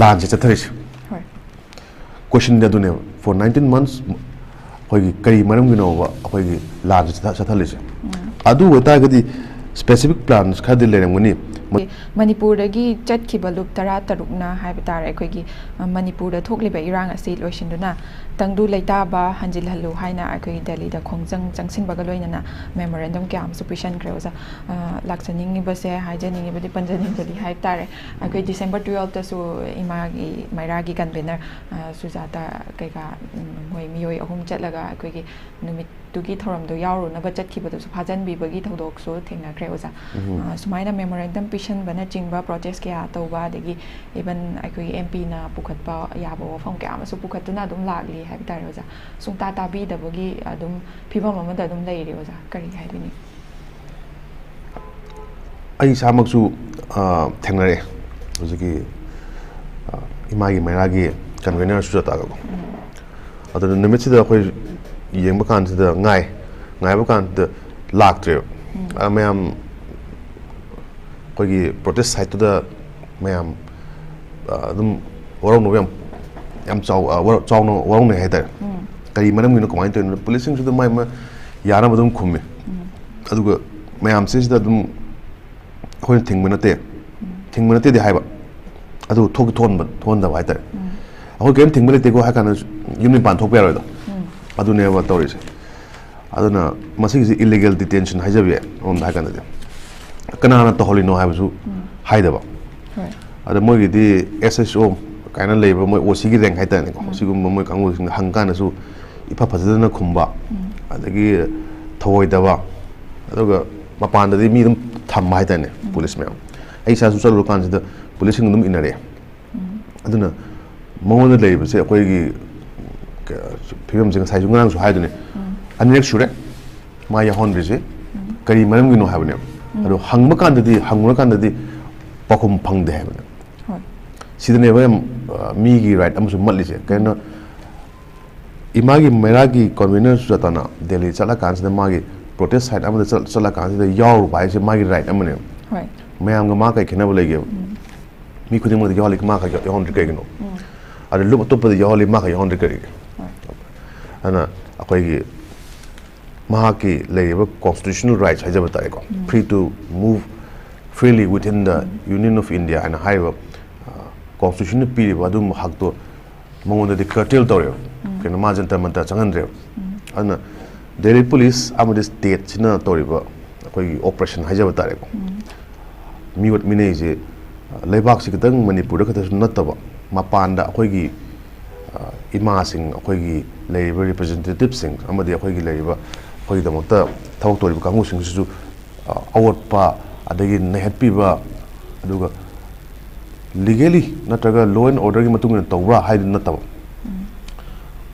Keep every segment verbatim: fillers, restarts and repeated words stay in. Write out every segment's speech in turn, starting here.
ꯂꯥꯟꯁꯦ ꯆꯠꯊꯔꯤꯁꯦ꯫ ꯍꯣꯏ꯫ ꯀꯣꯏꯁꯟꯗꯤ ꯑꯗꯨꯅꯦꯕ, for nineteen months ꯑꯩꯈꯣꯏꯒꯤ ꯀꯔꯤ ꯃꯔꯝꯒꯤꯅꯣꯕ ꯑꯩꯈꯣꯏꯒꯤ ꯂꯥꯟꯁꯦ ꯆꯠꯊ- ꯆꯠꯊꯍꯜꯂꯤꯁꯦ? ꯑꯗꯨ ꯑꯣꯏꯇꯥꯔꯒꯗꯤ specific plans ꯈꯔꯗꯤ ꯂꯩꯔꯝꯒꯅꯤ꯫ ꯃꯅꯤꯄꯨꯔꯗꯒꯤ ꯆꯠꯈꯤꯕ ꯂꯨꯞ ꯇꯔꯥ ꯇꯔꯨꯛꯅ ꯍꯥꯏꯕ ꯇꯥꯔꯦ, ꯑꯩꯈꯣꯏꯒꯤ, ꯑ, ꯃꯅꯤꯄꯨꯔꯗ ꯊꯣꯛꯂꯤꯕ ꯏꯔꯥꯡ ꯑꯁꯤ ꯂꯣꯏꯁꯤꯟꯗꯨꯅ ꯇꯪꯗꯨ ꯂꯩꯇꯥꯕ ꯍꯟꯖꯤꯜꯍꯜꯂꯨ ꯍꯥꯏꯅ ꯑꯩꯈꯣꯏꯒꯤ ꯗꯦꯜꯂꯤꯗ ꯈꯣꯡꯖꯪ ꯆꯪꯁꯤꯟꯕꯒ ꯂꯣꯏꯅꯅ ꯃꯦꯃꯣꯔꯦꯟꯗꯝ ꯀꯌꯥ ꯑꯃꯁꯨ ꯄꯤꯁꯟꯈ꯭ꯔꯦ ꯑꯣꯖꯥ꯫ ꯑ, ꯂꯥꯛꯆꯅꯤꯡꯉꯤꯕꯁꯦ, ꯍꯥꯏꯖꯅꯤꯡꯉꯤꯕꯗꯤ, ꯄꯟꯖꯅꯤꯡꯕꯗꯤ ꯍꯥꯏꯕ ꯇꯥꯔꯦ, ꯑꯩꯈꯣꯏ ꯗꯤꯁꯦꯝꯕꯔ ꯇꯨꯌꯦꯜꯞꯇꯁꯨ ꯏꯃꯥꯒꯤ ꯃꯩꯔꯥꯒꯤ ꯀꯟꯚꯦꯅꯔ, ꯑ, ꯁꯨꯖꯥꯇꯥ ꯀꯩꯀꯥ, ꯎꯝ, ꯃꯣꯏ ꯃꯤꯑꯣꯏ ꯑꯍꯨꯝ ꯆꯠꯂꯒ ꯑꯩꯈꯣꯏꯒꯤ ꯅꯨꯃꯤꯠꯇꯨꯒꯤ ꯊꯧꯔꯝꯗꯣ ꯌꯥꯎꯔꯨꯅꯕ ꯆꯠꯈꯤꯕꯗꯁꯨ ꯐꯥꯖꯟꯕꯤꯕꯒꯤ ꯊꯧꯗꯣꯛꯁꯨ ꯊꯦꯡꯅꯈ꯭ꯔꯦ ꯑꯣꯖꯥ꯫ ꯑ, ꯁꯨꯃꯥꯏꯅ ꯃꯦꯃꯣꯔꯦꯟꯗꯝ ꯄꯤꯁꯟꯕꯅꯆꯤꯡꯕ, ꯄ꯭ꯔꯣꯇꯦꯁ ꯀꯌꯥ ꯇꯧꯕ, ꯑꯗꯒꯤ ꯏꯚꯟ ꯑꯩꯈꯣꯏꯒꯤ ꯑꯦꯝ ꯄꯤꯅ ꯄꯨꯈꯠꯄ ꯌꯥꯕ ꯋꯥꯐꯝ ꯀꯌꯥ ꯑꯃꯁꯨ ꯄꯨꯈꯠꯇꯨꯅ ꯑꯗꯨꯝ ꯂꯥꯛꯂꯤ ꯍꯥꯏꯕ ꯇꯥꯔꯦ ꯑꯣꯖꯥ꯫ ꯁꯨꯡꯇꯥ ꯇꯥꯕꯤꯗꯕꯒꯤ ꯑꯗꯨꯝ ꯐꯤꯕꯝ ꯑꯃꯗ ꯑꯗꯨꯝ ꯂꯩꯔꯦ ꯑꯣꯖꯥ꯫ ꯀꯔꯤ ꯍꯥꯏꯕꯤꯅꯤ? ꯑꯩ ꯏꯁꯥꯃꯛꯁꯨ, ꯑ, ꯊꯦꯡꯅꯔꯛꯑꯦ ꯍꯧꯖꯤꯛꯀꯤ, ꯑ, ꯏꯃꯥꯒꯤ ꯃꯩꯔꯥꯒꯤ ꯀꯟꯚꯦꯅꯔ ꯁꯨꯖꯥꯇꯥꯒꯀꯣ꯫ ꯑꯗꯨꯅ ꯅꯨꯃꯤꯠꯁꯤꯗ ꯑꯩꯈꯣꯏ ꯌꯦꯡꯕ ꯀꯥꯟꯁꯤꯗ ꯉꯥꯏ, ꯉꯥꯏꯕ ꯀꯥꯟꯁꯤꯗ ꯂꯥꯛꯇ꯭ꯔꯦꯕ꯫ ꯑ, ꯃꯌꯥꯝ ꯑꯩꯈꯣꯏꯒꯤ ꯄ꯭ꯔꯣꯇꯦꯁ ꯁꯥꯏꯠꯇꯨꯗ ꯃꯌꯥꯝ, ꯑ, ꯑꯗꯨꯝ ꯋꯥꯔꯧꯅꯕ ꯌꯥꯝ, ꯌꯥꯝ ꯆꯥꯎ-, ꯑ, ꯋꯥꯔꯧ-, ꯆꯥꯎꯅ ꯋꯥꯔꯧꯅꯩ ꯍꯥꯏꯇꯥꯔꯦ꯫ ꯀꯔꯤ ꯃꯔꯝꯒꯤꯅꯣ, ꯀꯃꯥꯏꯅ ꯇꯧꯔꯤꯅꯣ? ꯄꯨꯂꯤꯁꯁꯤꯡꯁꯨ ꯑꯗꯨꯝ ꯃꯥꯏ ꯃꯥꯏ ꯌꯥꯅꯕ ꯑꯗꯨꯝ ꯈꯨꯝꯃꯤ꯫ ꯑꯗꯨꯒ ꯃꯌꯥꯝꯁꯤꯗꯩꯁꯤꯗ ꯑꯗꯨꯝ ꯑꯩꯈꯣꯏꯅ ꯊꯤꯡꯕ ꯅꯠꯇꯦ, ꯊꯤꯡꯕ ꯅꯠꯇꯦꯗꯤ ꯍꯥꯏꯕ, ꯑꯗꯨ ꯊꯣꯛꯇꯤ ꯊꯣꯛꯍꯟꯕ, ꯊꯣꯛꯍꯟꯗꯕ ꯍꯥꯏꯇꯥꯔꯦ꯫ ꯑꯩꯈꯣꯏ ꯀꯔꯤꯝ ꯊꯤꯡꯕ ꯂꯩꯇꯦꯀꯣ ꯍꯥꯏ ꯀꯥꯟꯗ ꯌꯨꯝ ꯃꯄꯥꯟ ꯊꯣꯛꯄ ꯌꯥꯔꯣꯏꯗꯣ꯫ ꯑꯗꯨꯅꯦꯕ ꯇꯧꯔꯤꯁꯦ꯫ ꯑꯗꯨꯅ ꯃꯁꯤꯒꯤꯁꯦ ꯏꯂꯤꯒꯦꯜ ꯗꯤꯇꯦꯟꯁꯟ ꯍꯥꯏꯖꯕ ꯌꯥꯏ, ꯑꯃꯔꯣꯝꯗ ꯍꯥꯏ ꯀꯥꯟꯗꯗꯤ꯫ ꯀꯅꯥꯅ ꯇꯧꯍꯜꯂꯤꯅꯣ ꯍꯥꯏꯕꯁꯨ ꯍꯥꯏꯗꯕ꯫ ꯍꯣꯏ꯫ ꯑꯗ ꯃꯣꯏꯒꯤꯗꯤ ꯑꯦꯁ ꯑꯦꯁ ꯑꯣ ꯀꯥꯏꯅ ꯂꯩꯕ, ꯃꯣꯏ ꯑꯣ ꯁꯤꯒꯤ ꯔꯦꯡ ꯍꯥꯏꯇꯥꯔꯦꯅꯦꯀꯣ, ꯁꯤꯒꯨꯝꯕ ꯃꯣꯏ ꯀꯥꯡꯕꯨꯁꯤꯡꯗ ꯍꯪꯀꯥꯟꯗꯁꯨ ꯏꯐ ꯐꯖꯗꯅ ꯈꯨꯝꯕ, ꯑꯗꯒꯤ ꯊꯧꯑꯣꯏꯗꯕ, ꯑꯗꯨꯒ ꯃꯄꯥꯟꯗꯗꯤ ꯃꯤ ꯑꯗꯨꯝ ꯊꯝꯕ ꯍꯥꯏꯇꯥꯔꯦꯅꯦ, ꯄꯨꯂꯤꯁ ꯃꯌꯥꯝ꯫ ꯑꯩ ꯏꯁꯥꯁꯨ ꯆꯠꯂꯨꯔꯀꯥꯟꯁꯤꯗ ꯄꯨꯂꯤꯁꯁꯤꯡ ꯑꯗꯨꯝ ꯏꯟꯅꯔꯛꯑꯦ꯫ ꯑꯗꯨꯅ ꯃꯉꯣꯟꯗ ꯂꯩꯔꯤꯕꯁꯦ ꯑꯩꯈꯣꯏꯒꯤ, ꯀ-, ꯐꯤꯕꯝꯁꯦ ꯉꯁꯥꯏꯁꯨ, ꯉꯔꯥꯡꯁꯨ ꯍꯥꯏꯗꯨꯅꯤ, ꯑꯅꯤꯔꯛ ꯁꯨꯔꯦ ꯃꯥ ꯌꯥꯎꯍꯟꯗ꯭ꯔꯤꯁꯦ꯫ ꯀꯔꯤ ꯃꯔꯝꯒꯤꯅꯣ ꯍꯥꯏꯕꯅꯦꯕ꯫ ꯑꯗꯣ ꯍꯪꯕ ꯀꯥꯟꯗꯗꯤ, ꯍꯪꯉꯨꯔꯀꯥꯟꯗꯗꯤ ꯄꯥꯎꯈꯨꯝ ꯐꯪꯗꯦ ꯍꯥꯏꯕꯅꯦꯕ꯫ ꯍꯣꯏ꯫ ꯁꯤꯗꯅꯦꯕ ꯌꯥꯝ, ꯑ, ꯃꯤꯒꯤ ꯔꯥꯏꯠ ꯑꯃꯁꯨ ꯃꯠꯂꯤꯁꯦ꯫ ꯀꯩꯅꯣ, ꯏꯃꯥꯒꯤ ꯃꯩꯔꯥꯒꯤ ꯀꯟꯚꯦꯅꯔ ꯁꯨꯖꯥꯇꯥꯅ ꯗꯦꯜꯂꯤ ꯆꯠꯂꯀꯥꯟꯁꯤꯗ, ꯃꯥꯒꯤ ꯄ꯭ꯔꯣꯇꯦꯁ ꯁꯥꯏꯠ ꯑꯃꯗ ꯆꯠ-, ꯆꯠꯂꯀꯥꯟꯁꯤꯗ ꯌꯥꯎꯔꯨꯕ ꯍꯥꯏꯁꯦ ꯃꯥꯒꯤ ꯔꯥꯏꯠ ꯑꯃꯅꯦꯕ꯫ ꯍꯣꯏ꯫ ꯃꯌꯥꯝꯒ ꯃꯥ ꯀꯩ ꯈꯦꯠꯅꯕ ꯂꯩꯒꯦꯕ? ꯃꯤ ꯈꯨꯗꯤꯡꯃꯛꯇ ꯌꯥꯎꯍꯜꯂꯤ, ꯃꯥ ꯈꯛ ꯌꯥꯎꯍꯟꯗ꯭ꯔꯤ ꯀꯩꯒꯤꯅꯣ? ꯑꯗ ꯂꯨꯞ ꯑꯇꯣꯞꯄꯗ ꯌꯥꯎꯍꯜꯂꯤ, ꯃꯥ ꯈꯛ ꯌꯥꯎꯍꯟꯗ꯭ꯔꯤ ꯀꯩꯒꯤ? ꯑꯗꯨꯅ ꯑꯩꯈꯣꯏꯒꯤ ꯃꯍꯥꯛꯀꯤ ꯂꯩꯔꯤꯕ constitutional rights ꯍꯥꯏꯖꯕ ꯇꯥꯔꯦꯀꯣ, free to move freely within the Union of India ꯍꯥꯏꯅ ꯍꯥꯏꯔꯤꯕ constitutionꯅ ꯄꯤꯔꯤꯕ ꯑꯗꯨꯒꯨꯝꯕ ꯍꯛꯇꯣ ꯃꯉꯣꯟꯗꯗꯤ curtail ꯇꯧꯔꯦꯕ, ꯀꯩꯅꯣ, ꯃꯥ ꯖꯟꯇꯔ ꯃꯟꯇꯔ ꯆꯪꯍꯟꯗ꯭ꯔꯦꯕ꯫ ꯑꯗꯨꯅ ꯗꯦꯜꯂꯤ ꯄꯨꯂꯤꯁ ꯑꯃꯗꯤ stateꯁꯤꯅ ꯇꯧꯔꯤꯕ ꯑꯩꯈꯣꯏꯒꯤ operation ꯍꯥꯏꯖꯕ ꯇꯥꯔꯦꯀꯣ, ꯃꯤꯑꯣꯠ ꯃꯤꯅꯩꯁꯦ ꯂꯩꯕꯥꯛꯁꯤ ꯈꯤꯇꯪ, ꯃꯅꯤꯄꯨꯔꯗ ꯈꯛꯇꯁꯨ ꯅꯠꯇꯕ, ꯃꯄꯥꯟꯗ ꯑꯩꯈꯣꯏꯒꯤ ꯏꯃꯥꯁꯤꯡ, ꯑꯩꯈꯣꯏꯒꯤ ꯂꯩꯔꯤꯕ representativeꯁꯤꯡ ꯑꯃꯗꯤ ꯑꯩꯈꯣꯏꯒꯤ ꯂꯩꯔꯤꯕ, ꯑꯩꯈꯣꯏꯒꯤꯗꯃꯛꯇ ꯊꯕꯛ ꯇꯧꯔꯤꯕ ꯀꯥꯡꯕꯨꯁꯤꯡꯁꯤꯁꯨ ꯑꯋꯣꯠꯄ, ꯑꯗꯒꯤ ꯅꯩꯍꯠꯄꯤꯕ, ꯑꯗꯨꯒ legally ꯅꯠꯇ꯭ꯔꯒ law and orderꯒꯤ ꯃꯇꯨꯡ ꯏꯟꯅ ꯇꯧꯕ꯭ꯔꯥ ꯍꯥꯏꯗꯨ ꯅꯠꯇꯕ,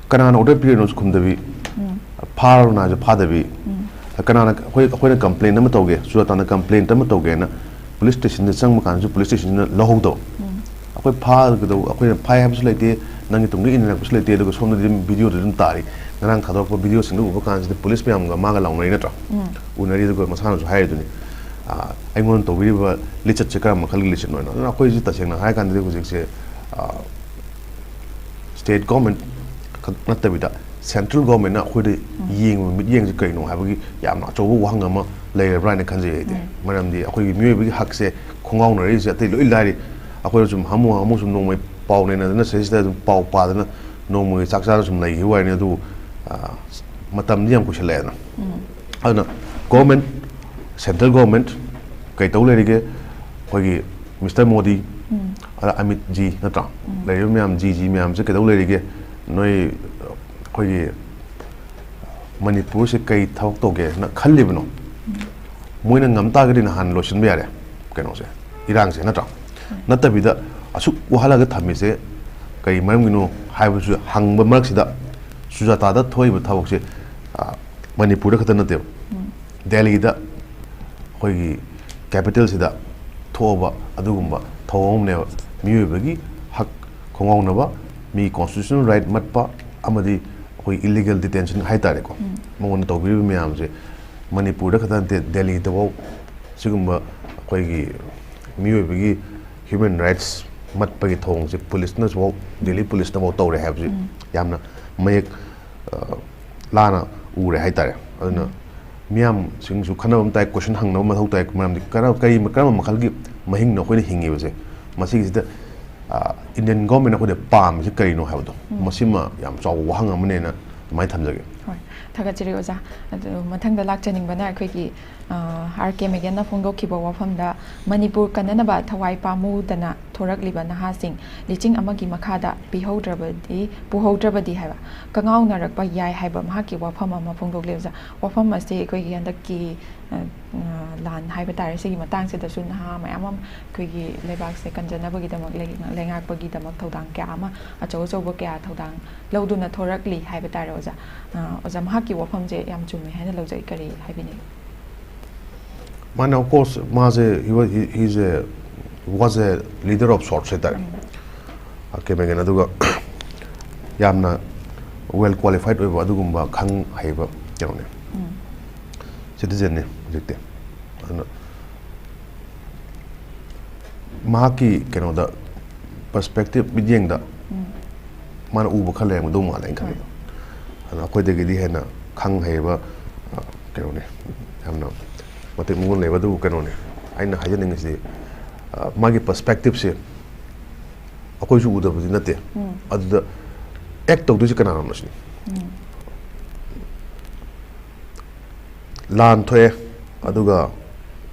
ꯀꯅꯥꯅ order ꯄꯤꯔꯤꯅꯣꯁꯨ ꯈꯨꯝꯗꯕꯤ, ꯐꯥꯔꯣꯅ ꯍꯥꯏꯁꯨ ꯐꯥꯗꯕꯤ, ꯀꯅꯥꯅ, ꯑꯩꯈꯣꯏ, ꯑꯩꯈꯣꯏꯅ complaint ꯑꯃ ꯇꯧꯒꯦ, ꯆꯨꯔꯥꯆꯥꯟꯗ complaint ꯑꯃ ꯇꯧꯒꯦꯅ police stationꯗ ꯆꯪꯕ ꯀꯥꯟꯗꯁꯨ police stationꯅ ꯂꯧꯍꯧꯗꯕ꯫ ꯑꯩꯈꯣꯏ ꯐꯥꯒꯗꯧ-, ꯑꯩꯈꯣꯏꯅ ꯐꯥꯏ ꯍꯥꯏꯕꯁꯨ ꯂꯩꯇꯦ, ꯅꯪꯒꯤ ꯇꯨꯡꯗ ꯏꯟꯅꯔꯛꯄꯁꯨ ꯂꯩꯇꯦ, ꯑꯗꯨꯒ ꯁꯣꯝꯗꯗꯤ ꯑꯗꯨꯝ videoꯗ ꯑꯗꯨꯝ ꯇꯥꯔꯤ꯫ ꯉꯔꯥꯡ ꯊꯥꯗꯣꯔꯛꯄ videoꯁꯤꯡꯗꯨ ꯎꯕ ꯀꯥꯟꯁꯤꯗ ꯄꯨꯂꯤꯁ ꯃꯌꯥꯝꯒ ꯃꯥꯒ ꯂꯥꯎꯅꯔꯤ ꯅꯠꯇ꯭ꯔꯣ? ꯎꯅꯔꯤ, ꯑꯗꯨꯒ ꯃꯁꯥꯅꯁꯨ ꯍꯥꯏꯔꯤꯗꯨꯅꯤ, ꯑꯩꯉꯣꯟꯗ ꯇꯧꯕꯤꯔꯤꯕ ꯂꯤꯆꯠꯁꯦ ꯀꯔꯝꯕ ꯃꯈꯜꯒꯤ ꯂꯤꯆꯠꯅꯣ ꯍꯥꯏꯅ꯫ ꯑꯗꯨꯅ ꯑꯩꯈꯣꯏꯁꯤ ꯇꯁꯦꯡꯅ ꯍꯥꯏꯔꯀꯥꯟꯗꯗꯤ ꯍꯧꯖꯤꯛꯁꯦ state government ꯈꯛ ꯅꯠꯇꯕꯤꯗ central governmentꯅ ꯑꯩꯈꯣꯏꯗ ꯌꯦꯡꯕ ꯃꯤꯠꯌꯦꯡꯁꯦ ꯀꯩꯅꯣ ꯍꯥꯏꯕꯒꯤ ꯌꯥꯝꯅ ꯑꯆꯧꯕ ꯋꯥꯍꯪ ꯑꯃ ꯂꯩꯔꯕ꯭ꯔꯥ ꯍꯥꯏꯅ ꯈꯟꯖꯩ ꯑꯩꯗꯤ꯫ ꯃꯔꯝꯗꯤ ꯑꯩꯈꯣꯏꯒꯤ ꯃꯤꯑꯣꯏꯕꯒꯤ ꯍꯛꯁꯦ ꯈꯣꯡꯒꯥꯎꯅꯔꯛꯏꯁꯦ ꯑꯇꯩ ꯂꯣꯏ ꯂꯥꯏꯔꯤ꯫ ꯑꯩꯈꯣꯏꯅ ꯁꯨꯝ ꯍꯥꯃꯨ ꯍꯥꯃꯨ ꯁꯨꯝ ꯅꯣꯡꯃꯩ ꯄꯥꯎ ꯅꯩꯅꯗꯅ ꯁꯤꯗꯩꯁꯤꯗ ꯑꯗꯨꯝ ꯄꯥꯎ ꯄꯥꯗꯅ ꯅꯣꯡꯃꯒꯤ ꯆꯥꯛ ꯆꯥꯗꯅ ꯁꯨꯝ ꯂꯩꯈꯤꯕ ꯋꯥꯅꯤ, ꯑꯗꯨꯕꯨ ꯃꯇꯝꯗꯤ ꯌꯥꯝ ꯀꯨꯏꯁꯜꯂꯛꯑꯦꯗꯅ꯫ ꯑꯗꯨꯅ government, central government ꯀꯩ ꯇꯧ ꯂꯩꯔꯤꯒꯦ? ꯑꯩꯈꯣꯏꯒꯤ Mister Modi, ꯑꯗ ꯑꯃꯤꯠ ꯖꯤ ꯅꯠꯇ꯭ꯔꯥ? ꯂꯩꯔꯤꯕ ꯃꯌꯥꯝ ꯖꯤ ꯖꯤ ꯃꯌꯥꯝꯁꯦ ꯀꯩꯗꯧ ꯂꯩꯔꯤꯒꯦ? ꯅꯣꯏ ꯑꯩꯈꯣꯏꯒꯤ ꯃꯅꯤꯄꯨꯔꯁꯦ ꯀꯩ ꯊꯕꯛ ꯇꯧꯒꯦꯅ ꯈꯜꯂꯤꯕꯅꯣ? ꯃꯣꯏꯅ ꯉꯝ ꯇꯥꯔꯒꯗꯤ ꯅꯍꯥꯟ ꯂꯣꯏꯁꯤꯟꯕ ꯌꯥꯔꯦ ꯀꯩꯅꯣꯁꯦ, ꯏꯔꯥꯡꯁꯦ ꯅꯠꯇ꯭ꯔꯥ? ꯅꯠꯇꯕꯤꯗ ꯑꯁꯨꯛ ꯋꯥꯍꯜꯂꯒ ꯊꯝꯃꯤꯁꯦ ꯀꯔꯤ ꯃꯔꯝꯒꯤꯅꯣ ꯍꯥꯏꯕꯁꯨ ꯍꯪꯕ ꯃꯔꯛꯁꯤꯗ ꯆꯨꯖꯥꯇꯥꯗ ꯊꯣꯛꯏꯕ ꯊꯕꯛꯁꯦ ꯃꯅꯤꯄꯨꯔꯗ ꯈꯛꯇ ꯅꯠꯇꯦꯕ, ꯗꯦꯜꯂꯤꯗ ꯑꯩꯈꯣꯏꯒꯤ capitalꯁꯤꯗ ꯊꯣꯛꯑꯕ ꯑꯗꯨꯒꯨꯝꯕ ꯊꯧꯑꯣꯡ ꯑꯃꯅꯦꯕ꯫ ꯃꯤꯑꯣꯏꯕꯒꯤ ꯍꯛ ꯈꯣꯡꯒꯥꯎꯅꯕ, ꯃꯤ constitutional right ꯃꯠꯄ ꯑꯃꯗꯤ ꯑꯩꯈꯣꯏ illegal detention ꯍꯥꯏ ꯇꯥꯔꯦꯀꯣ, ꯃꯉꯣꯟꯗ ꯇꯧꯕꯤꯔꯤꯕ ꯃꯌꯥꯝꯁꯦ ꯃꯅꯤꯄꯨꯔꯗ ꯈꯛꯇ ꯅꯠꯇꯦ, ꯗꯦꯜꯂꯤꯗꯐꯥꯎ ꯁꯤꯒꯨꯝꯕ ꯑꯩꯈꯣꯏꯒꯤ ꯃꯤꯑꯣꯏꯕꯒꯤ ꯍ꯭ꯌꯨꯃꯦꯟ ꯔꯥꯏꯠꯁ ꯃꯠꯄꯒꯤ ꯊꯧꯑꯣꯡꯁꯦ ꯄꯨꯂꯤꯁꯅꯁꯨ, ꯗꯦꯜꯂꯤ ꯄꯨꯂꯤꯁꯅꯐꯥꯎ ꯇꯧꯔꯦ ꯍꯥꯏꯕꯁꯤ ꯌꯥꯝꯅ ꯃꯌꯦꯛ ꯑ, ꯂꯥꯅ ꯎꯔꯦ ꯍꯥꯏꯇꯥꯔꯦ꯫ ꯑꯗꯨꯅ ꯃꯤꯌꯥꯝꯁꯤꯡꯁꯨ ꯈꯟꯅꯕ ꯑꯃ ꯇꯥꯏ, ꯀꯣꯏꯁꯟ ꯍꯪꯅꯕ ꯃꯊꯧ ꯇꯥꯏ꯫ ꯃꯔꯝꯗꯤ ꯀꯔꯝ-, ꯀꯔꯤ, ꯀꯔꯝꯕ ꯃꯈꯜꯒꯤ ꯃꯍꯤꯡꯅꯣ ꯑꯩꯈꯣꯏꯅ ꯍꯤꯡꯉꯤꯕꯁꯦ? ꯃꯁꯤꯒꯤꯁꯤꯗ, ꯑ, ꯏꯟꯗꯤꯌꯟ ꯒꯣꯔꯃꯦꯟꯅ ꯑꯩꯈꯣꯏꯗ ꯄꯥꯝꯃꯤꯁꯦ ꯀꯔꯤꯅꯣ ꯍꯥꯏꯕꯗꯣ, ꯃꯁꯤꯃ ꯌꯥꯝ ꯆꯥꯎꯕ ꯋꯥꯍꯪ ꯑꯃꯅꯦꯅ ꯑꯗꯨꯃꯥꯏꯅ ꯊꯝꯖꯒꯦ꯫ ꯍꯣꯏ, ꯊꯥꯒꯠꯆꯔꯤ ꯑꯣꯖꯥ꯫ ꯑꯗꯨ ꯃꯊꯪꯗ ꯂꯥꯛꯆꯅꯤꯡꯕꯅ ꯑꯩꯈꯣꯏꯒꯤ, ꯑ, ꯑꯥꯔ ꯀꯦ ꯃꯦꯒꯟꯅ ꯐꯣꯡꯗꯣꯛꯈꯤꯕ ꯋꯥꯐꯝꯗ ꯃꯅꯤꯄꯨꯔ ꯀꯟꯅꯅꯕ ꯊꯋꯥꯏ ꯄꯥꯝꯃꯨꯗꯅ ꯊꯣꯔꯛꯂꯤꯕ ꯅꯍꯥꯁꯤꯡ ꯂꯤꯁꯤꯡ ꯑꯃꯒꯤ ꯃꯈꯥꯗ ꯄꯤꯍꯧꯗ꯭ꯔꯕꯗꯤ, ꯄꯨꯍꯧꯗ꯭ꯔꯕꯗꯤ ꯍꯥꯏꯕ ꯀꯉꯥꯎꯅꯔꯛꯄ ꯌꯥꯏ ꯍꯥꯏꯕ ꯃꯍꯥꯛꯀꯤ ꯋꯥꯐꯝ ꯑꯃ ꯐꯣꯡꯗꯣꯛꯂꯤ ꯑꯣꯖꯥ꯫ ꯋꯥꯐꯝ ꯑꯁꯤ ꯑꯩꯈꯣꯏꯒꯤ ꯍꯟꯗꯛꯀꯤ, ꯑ, ꯑ, ꯂꯥꯟ ꯍꯥꯏꯕ ꯇꯥꯔꯦ, ꯁꯤꯒꯤ ꯃꯇꯥꯡꯁꯤꯗꯁꯨ ꯅꯍꯥ ꯃꯌꯥꯝ ꯑꯃ ꯑꯩꯈꯣꯏꯒꯤ ꯂꯩꯕꯥꯛꯁꯦ ꯀꯟꯖꯅꯕꯒꯤꯗꯃꯛ, ꯂꯩ-, ꯂꯩꯉꯥꯛꯄꯒꯤꯗꯃꯛ ꯊꯧꯗꯥꯡ ꯀꯌꯥ ꯑꯃ, ꯑꯆꯧ ꯑꯆꯧꯕ ꯀꯌꯥ ꯊꯧꯗꯥꯡ ꯂꯧꯗꯨꯅ ꯊꯣꯔꯛꯂꯤ ꯍꯥꯏꯕ ꯇꯥꯔꯦ ꯑꯣꯖꯥ꯫ ꯑ, ꯑꯣꯖꯥ, ꯃꯍꯥꯛꯀꯤ ꯋꯥꯐꯝꯁꯦ ꯌꯥꯝ ꯆꯨꯝꯃꯦ ꯍꯥꯏꯅ ꯂꯧꯖꯩ, ꯀꯔꯤ ꯍꯥꯏꯕꯤꯅꯤꯡꯏ? ꯃꯥꯅ, of course, ꯃꯥꯁꯦ, he was, he, he's a, was a leader of sorts ꯍꯥꯏꯇꯥꯔꯦ꯫ ꯑꯥꯔ ꯀꯦ ꯃꯦꯒꯟ, ꯑꯗꯨꯒ ꯌꯥꯝꯅ well qualified ꯑꯣꯏꯕ ꯑꯗꯨꯒꯨꯝꯕ ꯈꯪ ꯍꯩꯕ ꯀꯩꯅꯣꯅꯦ, citizenꯅꯦ ꯍꯧꯖꯤꯛꯇꯤ꯫ ꯑꯗꯨꯅ ꯃꯍꯥꯛꯀꯤ ꯀꯩꯅꯣꯗ, perspective, ꯃꯤꯠꯌꯦꯡꯗ ꯃꯥꯅ ꯎꯕ ꯈꯔ ꯂꯩꯔꯝꯒꯗꯧ ꯃꯥꯜꯂꯦ ꯑꯩꯅ ꯈꯟꯕꯗ꯫ ꯑꯗꯨꯅ ꯑꯩꯈꯣꯏꯗꯒꯤꯗꯤ ꯍꯦꯟꯅ ꯈꯪ ꯍꯩꯕ, ꯑ, ꯀꯩꯅꯣꯅꯦ, ꯌꯥꯝꯅ ꯃꯇꯤꯛ ꯃꯒꯨꯟ ꯂꯩꯕ꯫ ꯑꯗꯨꯕꯨ ꯀꯩꯅꯣꯅꯦ, ꯑꯩꯅ ꯍꯥꯏꯖꯅꯤꯡꯉꯤꯁꯤꯗꯤ, ꯑ, ꯃꯥꯒꯤ perspectiveꯁꯦ ꯑꯩꯈꯣꯏꯁꯨ ꯎꯗꯕꯗꯤ ꯅꯠꯇꯦ꯫ ꯑꯗꯨꯗ act ꯇꯧꯗꯣꯏꯁꯦ ꯀꯅꯥꯅꯣ ꯁꯤꯅꯤ꯫ ꯂꯥꯟ ꯊꯣꯛꯑꯦ, ꯑꯗꯨꯒ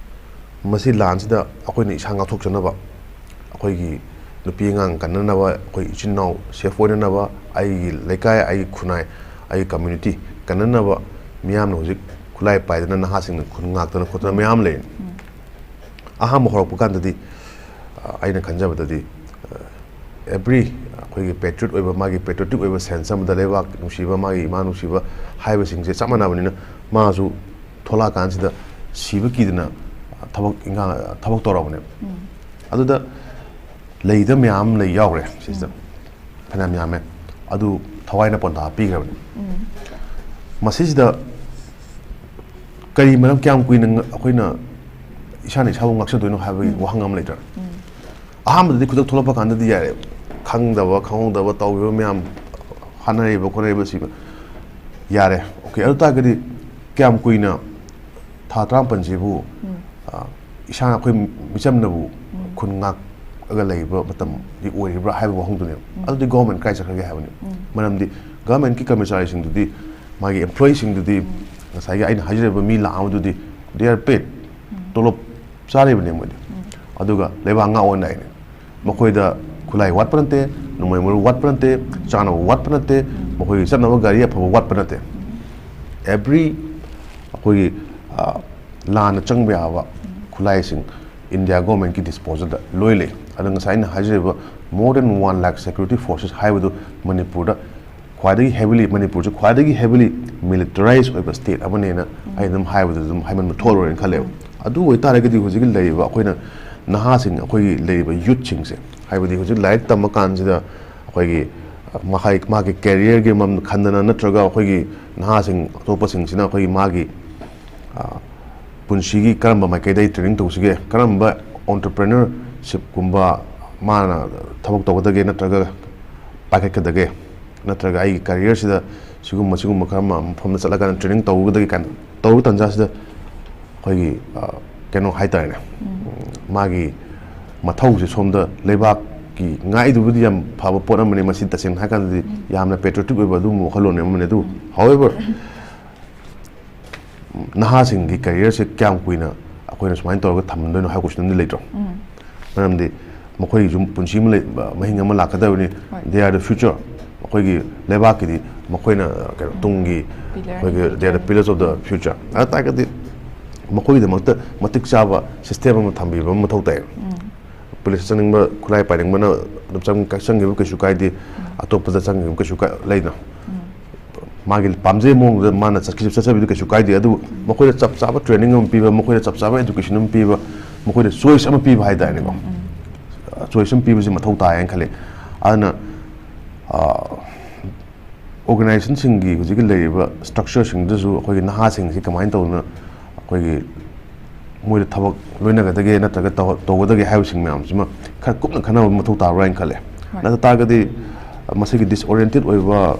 ꯃꯁꯤ ꯂꯥꯟꯁꯤꯗ ꯑꯩꯈꯣꯏꯅ ꯏꯁꯥ ꯉꯥꯛꯊꯣꯛꯆꯅꯕ, ꯑꯩꯈꯣꯏꯒꯤ ꯅꯨꯄꯤ ꯑꯉꯥꯡ ꯀꯟꯅꯅꯕ, ꯑꯩꯈꯣꯏ ꯏꯆꯤꯟ ꯏꯅꯥꯎ safe ꯑꯣꯏꯅꯅꯕ, ꯑꯩꯒꯤ ꯂꯩꯀꯥꯏ, ꯑꯩꯒꯤ ꯈꯨꯟꯅꯥꯏ, ꯑꯩꯒꯤ community ꯀꯟꯅꯅꯕ ꯃꯤꯌꯥꯝꯅ ꯍꯧꯖꯤꯛ ꯈꯨꯠꯂꯥꯏ ꯄꯥꯏꯗꯅ, ꯅꯍꯥꯁꯤꯡꯅ ꯈꯨꯟ ꯉꯥꯛꯇꯅ ꯈꯣꯠꯇꯅ ꯃꯌꯥꯝ ꯂꯩ꯫ ꯑꯍꯥꯟꯕ ꯍꯧꯔꯛꯄ ꯀꯥꯟꯗꯗꯤ, ꯑ, ꯑꯩꯅ ꯈꯟꯖꯕꯗꯗꯤ, ꯑ, every ꯑꯩꯈꯣꯏꯒꯤ patriot ꯑꯣꯏꯕ, ꯃꯥꯒꯤ patriotic ꯑꯣꯏꯕ sense ꯑꯃꯗ, ꯂꯩꯕꯥꯛ ꯅꯨꯡꯁꯤꯕ, ꯃꯥꯒꯤ ꯏꯃꯥ ꯅꯨꯡꯁꯤꯕ ꯍꯥꯏꯕꯁꯤꯡꯁꯦ ꯆꯞ ꯃꯥꯟꯅꯕꯅꯤꯅ, ꯃꯥꯁꯨ ꯊꯣꯛꯂꯛꯑꯀꯥꯟꯁꯤꯗ ꯁꯤꯕ ꯀꯤꯗꯅ ꯊꯕꯛ ꯏꯪꯈꯥꯡ, ꯊꯕꯛ ꯇꯧꯔꯕꯅꯦꯕ꯫ ꯑꯗꯨꯗ ꯂꯩꯗ ꯃꯌꯥꯝ ꯂꯩ ꯌꯥꯎꯈ꯭ꯔꯦ ꯁꯤꯁꯤꯗ, ꯐꯅꯌꯥꯝ ꯌꯥꯝꯃꯦ꯫ ꯑꯗꯨ ꯊꯋꯥꯏꯅ ꯄꯣꯟꯊꯥ ꯄꯤꯈ꯭ꯔꯕꯅꯤ꯫ ꯃꯁꯤꯁꯤꯗ ꯀꯔꯤ ꯃꯔꯝ, ꯀꯌꯥꯝ ꯀꯨꯏꯅ ꯉ-, ꯑꯩꯈꯣꯏꯅ ꯏꯁꯥꯅ ꯏꯁꯥꯕꯨ ꯉꯥꯛꯆꯗꯣꯏꯅꯣ ꯍꯥꯏꯕꯒꯤ ꯋꯥꯍꯪ ꯑꯃ ꯂꯩꯇ꯭ꯔꯥ? ꯑꯍꯥꯟꯕꯗꯗꯤ ꯈꯨꯗꯛ ꯊꯣꯛꯂꯛꯄ ꯀꯥꯟꯗꯗꯤ ꯌꯥꯔꯦ, ꯈꯪꯗꯕ ꯈꯪꯍꯧꯗꯕ ꯇꯧꯈꯤꯕ ꯃꯌꯥꯝ, ꯍꯥꯠꯅꯔꯤꯕ ꯈꯣꯠꯅꯔꯤꯕꯁꯤ ꯌꯥꯔꯦ꯫ ꯑꯣꯀꯦ, ꯑꯗꯨ ꯇꯥꯔꯒꯗꯤ ꯀꯌꯥꯝ ꯀꯨꯏꯅ, ꯊꯥ ꯇꯔꯥꯃꯥꯄꯟꯁꯤꯕꯨ, ꯑ, ꯏꯁꯥꯅ, ꯑꯩꯈꯣꯏ ꯃꯤꯆꯝꯅꯕꯨ ꯈꯨꯟ ꯉꯥꯛꯑꯒ ꯂꯩꯕ ꯃꯇꯝꯗꯤ ꯑꯣꯏꯔꯤꯕ꯭ꯔꯥ ꯍꯥꯏꯕ ꯋꯥꯍꯪꯗꯨꯅꯦꯕ꯫ ꯑꯗꯨꯗꯤ ꯒꯣꯔꯃꯦꯟ ꯀꯥꯏ ꯆꯠꯈ꯭ꯔꯒꯦ ꯍꯥꯏꯕꯅꯦꯕ꯫ ꯃꯔꯝꯗꯤ ꯒꯣꯔꯃꯦꯟꯀꯤ ꯀꯔꯃꯆꯥꯔꯤꯁꯤꯡꯗꯨꯗꯤ, ꯃꯥꯒꯤ ꯑꯦꯝꯄ꯭ꯂꯣꯌꯤꯁꯤꯡꯗꯨꯗꯤ, ꯉꯁꯥꯏꯒꯤ ꯑꯩꯅ ꯍꯥꯏꯖꯔꯤꯕ ꯃꯤ ꯂꯥꯛ ꯑꯃꯗꯨꯗꯤ, they are paid, ꯇꯣꯂꯣꯞ ꯆꯥꯔꯤꯕꯅꯦ ꯃꯣꯏꯗꯤ꯫ ꯑꯗꯨꯒ ꯂꯩꯕꯥꯛ ꯉꯥꯛꯑꯣ ꯅꯥꯏꯅꯦ꯫ ꯃꯈꯣꯏꯗ ꯈꯨꯠꯂꯥꯏ ꯋꯥꯠꯄ ꯅꯠꯇꯦ, ꯅꯣꯡꯃꯩ ꯃꯔꯨ ꯋꯥꯠꯄ ꯅꯠꯇꯦ, ꯆꯥꯅꯕ ꯋꯥꯠꯄ ꯅꯠꯇꯦ, ꯃꯈꯣꯏꯒꯤ ꯆꯠꯅꯕ ꯒꯥꯔꯤ ꯑꯐꯕ ꯋꯥꯠꯄ ꯅꯠꯇꯦ꯫ Every, ꯑꯩꯈꯣꯏꯒꯤ, ꯑ, ꯂꯥꯟꯅ ꯆꯪꯕ ꯌꯥꯕ ꯈꯨꯠꯂꯥꯏꯁꯤꯡ ꯏꯟꯗꯤꯌꯥ ꯒꯣꯔꯃꯦꯟꯀꯤ ꯗꯤꯁꯄꯣꯖꯦꯜꯗ ꯂꯣꯏ ꯂꯩ꯫ ꯑꯗꯣ ꯉꯁꯥꯏ ꯑꯩꯅ ꯍꯥꯏꯖꯔꯤꯕ more than one lakh security forces ꯍꯥꯏꯕꯗꯨ ꯃꯅꯤꯄꯨꯔꯗ ꯈ꯭ꯋꯥꯏꯗꯒꯤ heavily, ꯃꯅꯤꯄꯨꯔꯁꯦ ꯈ꯭ꯋꯥꯏꯗꯒꯤ heavily militarized ꯑꯣꯏꯕ state ꯑꯃꯅꯦꯅ ꯑꯩ ꯑꯗꯨꯝ ꯍꯥꯏꯕꯗ ꯑꯗꯨꯝ ꯍꯥꯏꯃꯟꯕ ꯊꯣꯛꯑꯔꯣꯏꯅ ꯈꯜꯂꯦꯕ꯫ ꯑꯗꯨ ꯑꯣꯏꯇꯥꯔꯒꯗꯤ ꯍꯧꯖꯤꯛꯀꯤ ꯂꯩꯔꯤꯕ ꯑꯩꯈꯣꯏꯅ ꯅꯍꯥꯁꯤꯡ, ꯑꯩꯈꯣꯏꯒꯤ ꯂꯩꯔꯤꯕ youthꯁꯤꯡꯁꯦ, ꯍꯥꯏꯕꯗꯤ ꯍꯧꯖꯤꯛ ꯂꯥꯏꯔꯤꯛ ꯇꯝꯕ ꯀꯥꯟꯁꯤꯗ ꯑꯩꯈꯣꯏꯒꯤ, ꯑ, ꯃꯍꯩ-, ꯃꯥꯒꯤ careerꯒꯤ ꯃꯔꯝ ꯈꯟꯗꯅ ꯅꯠꯇ꯭ꯔꯒ ꯑꯩꯈꯣꯏꯒꯤ ꯅꯍꯥꯁꯤꯡ ꯑꯇꯣꯞꯄꯁꯤꯡꯁꯤꯅ ꯑꯩꯈꯣꯏꯒꯤ ꯃꯥꯒꯤ, ꯑ, ꯄꯨꯟꯁꯤꯒꯤ ꯀꯔꯝꯕ ꯃꯥꯏꯀꯩꯗ ꯑꯩ training ꯇꯧꯁꯤꯒꯦ, ꯀꯔꯝꯕ entrepreneurshipꯀꯨꯝꯕ ꯃꯥꯅ ꯊꯕꯛ ꯇꯧꯒꯗꯒꯦ ꯅꯠꯇ꯭ꯔꯒ ꯄꯥꯏꯈꯠꯀꯗꯒꯦ, ꯅꯠꯇ꯭ꯔꯒ ꯑꯩꯒꯤ careerꯁꯤꯗ ꯁꯤꯒꯨꯝꯕ, ꯁꯤꯒꯨꯝꯕ ꯀꯔꯝꯕ ꯃꯐꯝꯗ ꯆꯠꯂꯀꯥꯟꯗ training ꯇꯧꯒꯗꯒꯦ ꯀꯥꯏꯅ ꯇꯧꯕ ꯇꯥꯟꯖꯥꯁꯤꯗ ꯑꯩꯈꯣꯏꯒꯤ, ꯑ, ꯀꯩꯅꯣ ꯍꯥꯏꯇꯥꯔꯦꯅꯦ, ꯃꯥꯒꯤ ꯃꯊꯧꯁꯦ ꯁꯣꯝꯗ ꯂꯩꯕꯥꯛꯀꯤ ꯉꯥꯛꯏꯗꯨꯕꯨꯗꯤ ꯌꯥꯝ ꯐꯕ ꯄꯣꯠ ꯑꯃꯅꯤ, ꯃꯁꯤ ꯇꯁꯦꯡꯅ ꯍꯥꯏꯔꯀꯥꯟꯗꯗꯤ ꯌꯥꯝꯅ patriotic ꯑꯣꯏꯕ ꯑꯗꯨꯒꯨꯝꯕ ꯋꯥꯈꯜꯂꯣꯟ ꯑꯃꯅꯤ꯫ ꯑꯗꯨ, however, ꯅꯍꯥꯁꯤꯡꯒꯤ careerꯁꯦ ꯀꯌꯥꯝ ꯀꯨꯏꯅ ꯑꯩꯈꯣꯏꯅ ꯁꯨꯃꯥꯏꯅ ꯇꯧꯔꯒ ꯊꯝꯗꯣꯏꯅꯣ ꯍꯥꯏꯕ question ꯑꯃꯗꯤ ꯂꯩꯇ꯭ꯔꯣ? ꯃꯔꯝꯗꯤ ꯃꯈꯣꯏꯒꯤꯁꯨ ꯄꯨꯟꯁꯤ ꯑꯃ ꯂꯩ, ꯃꯍꯤꯡ ꯑꯃ ꯂꯥꯛꯀꯗꯕꯅꯤ꯫ They are the future꯫ ꯑꯩꯈꯣꯏꯒꯤ ꯂꯩꯕꯥꯛꯀꯤꯗꯤ ꯃꯈꯣꯏꯅ, ꯀꯩꯅꯣ, ꯇꯨꯡꯒꯤ, ꯑꯩꯈꯣꯏꯒꯤ, they are the pillars of the future꯫ ꯑꯗꯨ ꯇꯥꯔꯒꯗꯤ ꯃꯈꯣꯏꯒꯤꯗꯃꯛꯇ ꯃꯇꯤꯛ ꯆꯥꯕ system ꯑꯃ ꯊꯝꯕꯤꯕ ꯑꯃ ꯃꯊꯧ ꯇꯥꯏ꯫ ꯄꯨꯂꯤꯁ ꯆꯪꯅꯤꯡꯕ, ꯈꯨꯠꯂꯥꯏ ꯄꯥꯏꯅꯤꯡꯕꯅ ꯑꯗꯨꯝ ꯆꯪ-, ꯆꯪꯈꯤꯕ ꯀꯩꯁꯨ ꯀꯥꯏꯗꯦ꯫ ꯑꯇꯣꯞꯄꯗ ꯆꯪꯈꯤꯕ ꯀꯩꯁꯨ ꯀꯥꯏ-, ꯂꯩꯅ꯫ ꯃꯥꯒꯤ ꯄꯥꯝꯖꯩ ꯃꯑꯣꯡꯗ ꯃꯥꯅ ꯆꯠꯈꯤ-, ꯆꯠꯆꯕꯤꯗꯨ ꯀꯩꯁꯨ ꯀꯥꯏꯗꯦ꯫ ꯑꯗꯨꯕꯨ ꯃꯈꯣꯏꯗ ꯆꯞ ꯆꯥꯕ training ꯑꯃ ꯄꯤꯕ, ꯃꯈꯣꯏꯗ ꯆꯞ ꯆꯥꯕ education ꯑꯃ ꯄꯤꯕ, ꯃꯈꯣꯏꯗ choice ꯑꯃ ꯄꯤꯕ ꯍꯥꯏ ꯇꯥꯔꯦꯅꯦꯀꯣ꯫ Choice ꯑꯃ ꯄꯤꯕꯁꯤ ꯃꯊꯧ ꯇꯥꯏ ꯍꯥꯏꯅ ꯈꯜꯂꯤ꯫ ꯑꯗꯨꯅ, ꯑ, organizationꯁꯤꯡꯒꯤ ꯍꯧꯖꯤꯛꯀꯤ ꯂꯩꯔꯤꯕ structureꯁꯤꯡꯗꯨꯁꯨ ꯑꯩꯈꯣꯏꯒꯤ ꯅꯍꯥꯁꯤꯡꯁꯤ ꯀꯃꯥꯏꯅ ꯇꯧꯗꯅ ꯑꯩꯈꯣꯏꯒꯤ ꯃꯣꯏꯗ ꯊꯕꯛ ꯂꯣꯏꯅꯒꯗꯒꯦ ꯅꯠꯇ꯭ꯔꯒ ꯇꯧ-, ꯇꯧꯒꯗꯒꯦ ꯍꯥꯏꯕꯁꯤꯡ ꯃꯌꯥꯝꯁꯤꯃ ꯈꯔ ꯀꯨꯞꯅ ꯈꯟꯅꯕ ꯃꯊꯧ ꯇꯥꯕ꯭ꯔꯥ ꯍꯥꯏꯅ ꯈꯜꯂꯦ꯫ ꯍꯣꯏ꯫ ꯅꯠꯇ ꯇꯥꯔꯒꯗꯤ, ꯑ, ꯃꯁꯤꯒꯤ disoriented ꯑꯣꯏꯕ,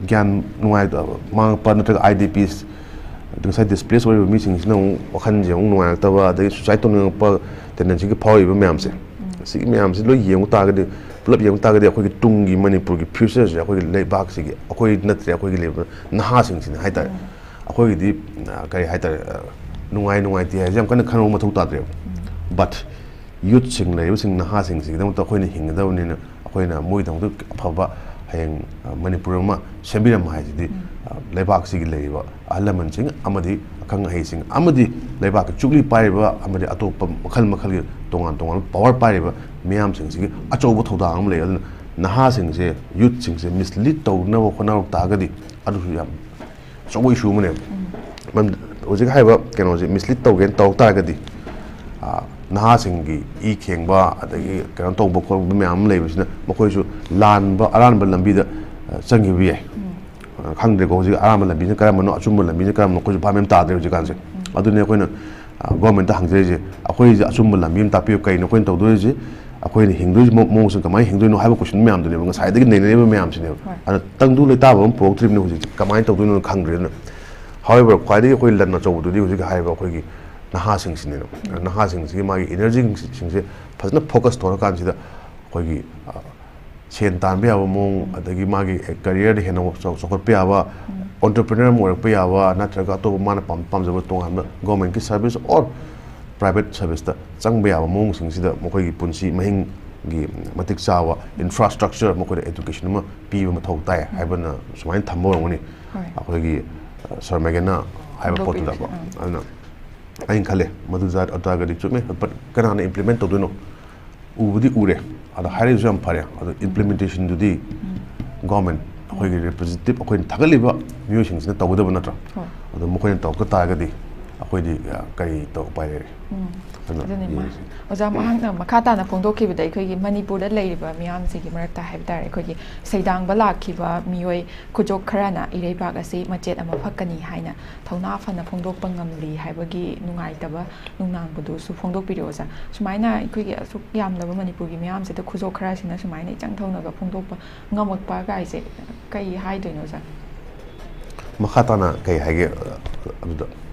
ꯒ꯭ꯌꯥꯟ ꯅꯨꯡꯉꯥꯏꯇꯕ ꯃꯥꯡꯉꯛꯄ ꯅꯠꯇ꯭ꯔꯒ I D Ps, ꯑꯗꯨ ꯉꯁꯥꯏ displace ꯑꯣꯏꯔꯤꯕ ꯃꯤꯁꯤꯡꯁꯤꯅ ꯑꯃꯨꯛ ꯋꯥꯈꯜꯁꯦ ꯑꯃꯨꯛ ꯅꯨꯡꯉꯥꯏꯔꯛꯇꯕ, ꯑꯗꯒꯤ suicide ꯇꯧꯅꯤꯡꯉꯛꯄ tendencyꯒꯤ ꯐꯥꯎꯔꯤꯕ ꯃꯌꯥꯝꯁꯦ, ꯁꯤꯒꯤ ꯃꯌꯥꯝꯁꯤ ꯂꯣꯏ ꯌꯦꯡꯕ ꯇꯥꯔꯒꯗꯤ, ꯄꯨꯂꯞ ꯌꯦꯡꯕ ꯇꯥꯔꯒꯗꯤ ꯑꯩꯈꯣꯏꯒꯤ ꯇꯨꯡꯒꯤ ꯃꯅꯤꯄꯨꯔꯒꯤ futureꯁꯦ ꯑꯩꯈꯣꯏꯒꯤ ꯂꯩꯕꯥꯛꯁꯤꯒꯤ, ꯑꯩꯈꯣꯏ ꯅꯠꯇ꯭ꯔꯦ, ꯑꯩꯈꯣꯏꯒꯤ ꯂꯩꯕ ꯅꯍꯥꯁꯤꯡꯁꯤꯅ ꯍꯥꯏꯇꯥꯔꯦ꯫ ꯑꯩꯈꯣꯏꯒꯤꯗꯤ, ꯑ, ꯀꯔꯤ ꯍꯥꯏꯇꯥꯔꯦ, ꯑ, ꯅꯨꯡꯉꯥꯏ ꯅꯨꯡꯉꯥꯏꯇꯦ ꯍꯥꯏꯁꯦ ꯌꯥꯝ ꯀꯟꯅ ꯈꯟꯅꯕ ꯃꯊꯧ ꯇꯥꯗ꯭ꯔꯦꯕ꯫ But youthꯁꯤꯡ ꯂꯩꯔꯤꯕꯁꯤꯡ, ꯅꯍꯥꯁꯤꯡꯁꯤꯒꯤꯗꯃꯛꯇ ꯑꯩꯈꯣꯏꯅ ꯍꯤꯡꯒꯗꯕꯅꯤꯅ, ꯑꯩꯈꯣꯏꯅ ꯃꯣꯏꯒꯤꯗꯃꯛꯇ ꯑꯐꯕ ꯍꯌꯦꯡ, ꯑ, ꯃꯅꯤꯄꯨꯔ ꯑꯃ ꯁꯦꯝꯕꯤꯔꯝꯕ ꯍꯥꯏꯁꯤꯗꯤ, ꯑ, ꯂꯩꯕꯥꯛꯁꯤꯒꯤ ꯂꯩꯔꯤꯕ ꯑꯍꯜ ꯂꯃꯟꯁꯤꯡ ꯑꯃꯗꯤ ꯑꯈꯪ ꯑꯍꯩꯁꯤꯡ ꯑꯃꯗꯤ ꯂꯩꯕꯥꯛꯀꯤ ꯆꯨꯞꯂꯤ ꯄꯥꯏꯔꯤꯕ ꯑꯃꯗꯤ ꯑꯇꯣꯞꯄ ꯃꯈꯜ ꯃꯈꯜꯒꯤ ꯇꯣꯉꯥꯟ ꯇꯣꯉꯥꯟꯕ power ꯄꯥꯏꯔꯤꯕ ꯃꯤꯌꯥꯝꯁꯤꯡꯁꯤꯒꯤ ꯑꯆꯧꯕ ꯊꯧꯗꯥꯡ ꯑꯃ ꯂꯩ꯫ ꯑꯗꯨꯅ ꯅꯍꯥꯁꯤꯡꯁꯦ, youthꯁꯤꯡꯁꯦ mislead ꯇꯧꯅꯕ ꯍꯣꯠꯅꯔꯛ ꯇꯥꯔꯒꯗꯤ, ꯑꯗꯨꯁꯨ ꯌꯥꯝ ꯑꯆꯧꯕ issue ꯑꯃꯅꯦꯕ꯫ ꯃꯔꯝꯗꯤ ꯍꯧꯖꯤꯛ ꯍꯥꯏꯔꯤꯕ ꯀꯩꯅꯣꯁꯦ mislead ꯇꯧꯒꯦꯅ ꯇꯧꯔꯛ ꯇꯥꯔꯒꯗꯤ, ꯑ, ꯅꯍꯥꯁꯤꯡꯒꯤ ꯏ ꯈꯦꯡꯕ, ꯑꯗꯒꯤ ꯀꯩꯅꯣ ꯇꯧꯕ ꯈꯣꯠꯄ ꯃꯌꯥꯝ ꯑꯃ ꯂꯩꯕꯁꯤꯅ ꯃꯈꯣꯏꯁꯨ ꯂꯥꯟꯕ, ꯑꯔꯥꯟꯕ ꯂꯝꯕꯤꯗ, ꯑ, ꯆꯪꯈꯤꯕ ꯌꯥꯏ꯫ ꯑ, ꯈꯪꯗ꯭ꯔꯦꯀꯣ, ꯍꯧꯖꯤꯛ ꯑꯔꯥꯟꯕ ꯂꯝꯕꯤꯁꯤꯅ ꯀꯔꯝꯕꯅꯣ, ꯑꯆꯨꯝꯕ ꯂꯝꯕꯤꯁꯤꯅ ꯀꯔꯝꯕꯅꯣ, ꯑꯩꯈꯣꯏꯁꯨ ꯚꯥꯞ ꯃꯦꯟ ꯇꯥꯗ꯭ꯔꯦ ꯍꯧꯖꯤꯛꯀꯥꯟꯁꯦ꯫ ꯑꯗꯨꯅꯤ ꯑꯩꯈꯣꯏꯅ, ꯑ, governmentꯇ ꯍꯪꯖꯔꯤꯁꯦ, ꯑꯩꯈꯣꯏꯁꯦ ꯑꯆꯨꯝꯕ ꯂꯝꯕꯤ ꯑꯃ ꯇꯥꯛꯄꯤꯌꯨ, ꯀꯩꯅꯣ ꯑꯩꯈꯣꯏꯅ ꯇꯧꯗꯣꯔꯤꯁꯦ, ꯑꯩꯈꯣꯏꯅ ꯍꯤꯡꯗꯣꯏꯁꯤ ꯃꯑꯣꯡꯁꯤꯅ ꯀꯃꯥꯏꯅ ꯍꯤꯡꯗꯣꯏꯅꯣ ꯍꯥꯏꯕ question ꯃꯌꯥꯝꯗꯨꯅꯦꯕ ꯉꯁꯥꯏꯗꯒꯤ ꯅꯩꯅꯔꯤꯕ ꯃꯌꯥꯝꯁꯤꯅꯦꯕ꯫ ꯍꯣꯏ꯫ ꯑꯗꯨꯅ ꯇꯪꯗꯨ ꯂꯩꯇꯥꯕ ꯑꯃ ꯄꯨꯔꯛꯇ꯭ꯔꯤꯕꯅꯤ ꯍꯧꯖꯤꯛꯁꯦ, ꯀꯃꯥꯏꯅ ꯇꯧꯗꯣꯏꯅꯣ ꯈꯪꯗ꯭ꯔꯦ꯫ ꯑꯗꯨꯅ, however, ꯈ꯭ꯋꯥꯏꯗꯒꯤ ꯑꯩꯈꯣꯏ ꯂꯟ ꯑꯆꯧꯕꯗꯨꯗꯤ ꯍꯧꯖꯤꯛ ꯍꯥꯏꯔꯤꯕ ꯑꯩꯈꯣꯏꯒꯤ ꯅꯍꯥꯁꯤꯡꯁꯤꯅꯦꯕ꯫ ꯅꯍꯥꯁꯤꯡꯁꯤꯒꯤ ꯃꯥꯒꯤ energyꯁꯤꯡꯁꯦ ꯐꯖꯅ focus ꯇꯧꯔꯀꯥꯟꯁꯤꯗ ꯑꯩꯈꯣꯏꯒꯤ, ꯑ, ꯁꯦꯟ ꯇꯥꯟꯕ ꯌꯥꯕ ꯃꯑꯣꯡ, ꯑꯗꯒꯤ ꯃꯥꯒꯤ careerꯗ ꯍꯦꯟꯅ ꯆꯥꯎ-, ꯆꯥꯎꯈꯠꯄ ꯌꯥꯕ, entrepreneur ꯑꯃ ꯑꯣꯏꯔꯛꯄ ꯌꯥꯕ, ꯅꯠꯇ꯭ꯔꯒ ꯑꯇꯣꯞꯄ ꯃꯥꯅ ꯄꯥꯝ-, ꯄꯥꯝꯖꯕ ꯇꯣꯉꯥꯟꯕ governmentꯀꯤ service or private serviceꯇ ꯆꯪꯕ ꯌꯥꯕ ꯃꯑꯣꯡꯁꯤꯡꯁꯤꯗ ꯃꯈꯣꯏꯒꯤ ꯄꯨꯟꯁꯤ ꯃꯍꯤꯡꯒꯤ ꯃꯇꯤꯛ ꯆꯥꯕ infrastructure, ꯃꯈꯣꯏꯗ education ꯑꯃ ꯄꯤꯕ ꯃꯊꯧ ꯇꯥꯏ ꯍꯥꯏꯕꯅ ꯁꯨꯃꯥꯏꯅ ꯊꯝꯕ ꯑꯣꯏꯔꯝꯒꯅꯤ꯫ ꯍꯣꯏ꯫ ꯑꯩꯈꯣꯏꯒꯤ, ꯑ, Sir Meghanꯅ ꯍꯥꯏꯕ ꯄꯣꯠꯇꯨꯗꯀꯣ꯫ ꯍꯣꯏ꯫ ꯑꯗꯨꯅ ꯑꯩꯅ ꯈꯜꯂꯦ, ꯃꯗꯨ ꯖꯥꯠ ꯑꯗꯨ ꯇꯥꯔꯒꯗꯤ ꯆꯨꯝꯃꯦ, but ꯀꯅꯥꯅ implement ꯇꯧꯗꯣꯏꯅꯣ? ꯎꯕꯨꯗꯤ ꯎꯔꯦ, ꯑꯗꯣ ꯍꯥꯏꯔꯛꯏꯁꯨ ꯌꯥꯝ ꯐꯔꯦ, ꯑꯗꯣ implementationꯗꯨꯗꯤ government, ꯑꯩꯈꯣꯏꯒꯤ representative, ꯑꯩꯈꯣꯏꯅ ꯊꯥꯒꯠꯂꯤꯕ ꯃꯤꯑꯣꯏꯁꯤꯡꯁꯤꯅ ꯇꯧꯒꯗꯕ ꯅꯠꯇ꯭ꯔꯥ? ꯍꯣꯏ꯫ ꯑꯗꯣ ꯃꯈꯣꯏꯅ ꯇꯧꯔꯛꯇ ꯇꯥꯔꯒꯗꯤ ꯑꯩꯈꯣꯏꯗꯤ ꯑ, ꯀꯔꯤ ꯇꯧ ꯎꯄꯥꯏ ꯂꯩꯔꯦ? ꯎꯝ꯫ ꯑꯗꯨꯅ ꯑꯗꯨꯅꯤ ꯃꯥ- ꯌꯦꯡꯁꯤ꯫ ꯑꯣꯖꯥ, ꯃꯍꯥꯛꯅ ꯃꯈꯥ ꯇꯥꯅ ꯐꯣꯡꯗꯣꯛꯈꯤꯕꯗ, ꯑꯩꯈꯣꯏꯒꯤ ꯃꯅꯤꯄꯨꯔꯗ ꯂꯩꯔꯤꯕ ꯃꯤꯌꯥꯝꯁꯤꯒꯤ ꯃꯔꯛꯇ ꯍꯥꯏꯕ ꯇꯥꯔꯦ, ꯑꯩꯈꯣꯏꯒꯤ ꯁꯩꯗꯥꯡꯕ ꯂꯥꯛꯈꯤꯕ ꯃꯤꯑꯣꯏ ꯈꯨꯖꯣꯞ ꯈꯔꯅ ꯏꯔꯩꯕꯥꯛ ꯑꯁꯤ ꯃꯆꯦꯠ ꯑꯃ ꯐꯛꯀꯅꯤ ꯍꯥꯏꯅ ꯊꯧꯅꯥ ꯐꯅ ꯐꯣꯡꯗꯣꯛꯄ ꯉꯝꯂꯤ ꯍꯥꯏꯕꯒꯤ ꯅꯨꯡꯉꯥꯏꯇꯕ ꯅꯨꯡꯅꯥꯡꯕꯗꯨꯁꯨ ꯐꯣꯡꯗꯣꯛꯄꯤꯔꯛꯑꯣ, ꯑꯣꯖꯥ꯫ ꯁꯨꯃꯥꯏꯅ ꯑꯩꯈꯣꯏꯒꯤ ꯑꯁꯨꯛ ꯌꯥꯝꯂꯕ ꯃꯅꯤꯄꯨꯔꯒꯤ ꯃꯤꯌꯥꯝꯁꯤꯗ ꯈꯨꯖꯣꯞ ꯈꯔꯁꯤꯅ ꯁꯨꯃꯥꯏꯅ ꯏꯆꯪ ꯊꯧꯅꯒ ꯐꯣꯡꯗꯣꯛꯄ ꯉꯝꯃꯛꯄ ꯀꯥꯏꯁꯦ ꯀꯩ ꯍꯥꯏꯗꯣꯏꯅꯣ, ꯑꯣꯖꯥ? ꯃꯈꯥ ꯇꯥꯅ ꯀꯩ ꯍꯥꯏꯒꯦ? ꯑ, ꯑꯗꯨꯗ